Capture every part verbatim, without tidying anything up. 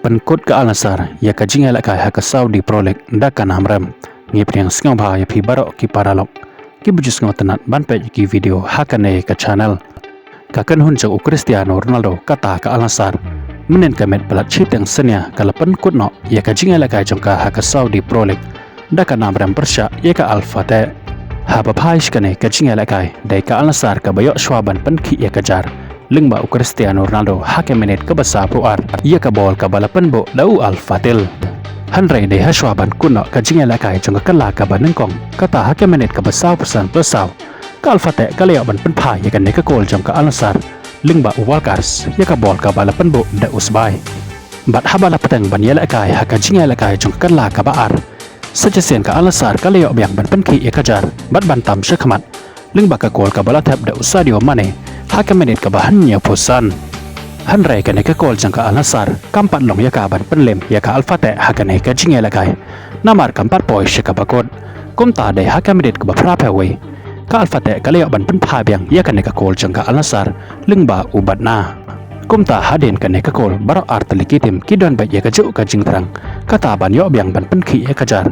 pynkut ka Al Nassr ïa ka jingïalehkai ha ka Saudi Pro League da ka nam rem. Ngi pdiang sngewbha ïa phi baroh ki paralok kiba ju sngewtynnat ban peit ki video ha kane ka channel. Ka kynhun jong u Cristiano Ronaldo kata ka Al Nassr, mynhynnin ka miet palat shiteng synñia ka la pynkut noh ïa ka jingïalehkai jong ka ha ka Saudi Pro League da ka nam rem pyrshah ïa ka Al Fateh. Haba phai sha kane ka jingïalehkai, dei ka Al Nassr kaba ïoh shuwa ban pynkhih ïa ka jar lyngba u Cristiano Ronaldo ha ka minit kaba sawphew ar ïa ka bol kaba la pynbuh da u Al Fatih. Hynrei dei ha shuwa ban kut noh ka jingïalehkai jong ka kylla kaba nyngkong, kata ha ka minit kaba sawphew san plus saw, ka Al Fateh ka la ïoh ban pynphai ïa kane ka kol jong ka Al Nassr lyngba u Walkers ïa ka bol kaba la pynbuh da u Sbai. Bad haba la pteng ban ïalehkai ha ka jingïalehkai jong ka kylla kaba ar, sa shisien ka Al Nassr ka la ïoh biang ban pynkhih ïa ka jar bad ban tam shakhmat lyngba ka kol kaba la thep da u Sadio Mane ha ka minit kaba hynñiewphew san. Hynrei kane ka kol jong ka Al Nassr kam pat long ïa ka ban pynlem ïa ka Al Fateh ha kane ka jingïalehkai, namar kam pat poi sha kaba kut. Kumta dei ha ka minit kaba phraphew wei, ka Al Fateh ka la ïoh ban pynphai biang ïa kane ka kol jong ka Al Nassr lyngba u Batna. Kumta hadien kane ka kol, baroh artylli ki tim ki don beit ïa kajuh ka jingthrang, kata ban ïoh biang ban pynkhih ïa ka jar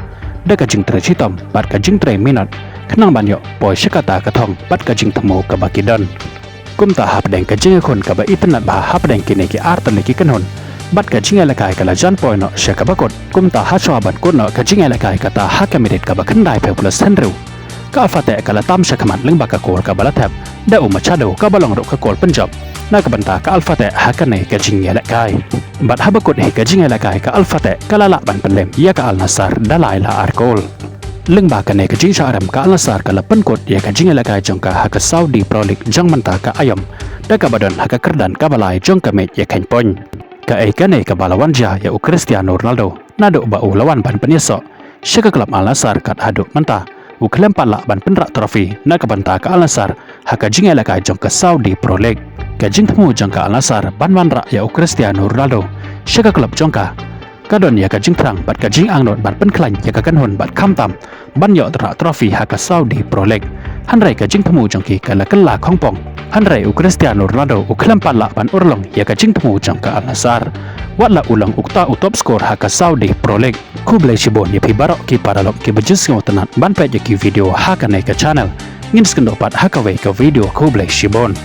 da ka jingtrei shitom bad ka jingtrei minot, khnang ban ïoh poi sha kata ka thong bad ka jingthmu kaba ki don. Kumta hapdeng ka jingïakhun kaba itynnad bha hapdeng kine ki artylli ki kynhun bad ka jingïalehkai ka la jan poi noh sha kaba kut. Kumta ha shuwa ban kut noh ka jingïalehkai, kata ha ka minit kaba khyndaiphew plus hynriew, ka Al Fateh ka la tam shakhmat lyngba ka kol kaba la thep da u Machado kaba long ruh ka kol pynjop na ka bynta ka Al Fateh ha kane ka jingïalehkai. Bad haba kut hi ka jingïalehkai, ka Al Fateh ka la lah ban pynlem ïa ka Al Nassr da lai la ar kol. Lyngba kane ka jingshah rem, ka Al Nassr ka la pynkut ïa ka jingïalehkai jong ka ha ka Saudi Pro League jong mynta ka aïom da kaba don ha ka kyrdan kaba lai jong ka mej ïakheiñ point. Kaei kane kaba la wan jia ïa u Cristiano Ronaldo naduh ba u la wan ban pynïasoh sha ka klub Al Nassr kat haduh mynta, u khlem pat lah ban pynrah trophy na ka bynta ka Al Nassr ha ka jingïalehkai jong ka Saudi Pro League. Ka jingthmu jong ka Al Nassr ban wanrah ïa u Cristiano Ronaldo sha ka klub jong ka, ka don ïa ka jingthrang bad ka jingangnud ban pynkhlaiñ ïa ka kynhun bad khamtam ban ïoh rah trophy ha ka Saudi Pro League. Hynrei ka jingthmu jong ki ka la kylla khongpong. Hynrei u Cristiano Ronaldo u khlem pat lah ban urlong ïa ka jingthmu jong ka Al Nassr, wat la u long uta u top scorer ha ka Saudi Pro League. Khublei shibun ïa phi baroh ki paralok kiba ju sngewtynnat ban peit ïa ki video ha kane ka channel. Ngin sa ïakynduh pat ha kawei ka video. Khublei shibun.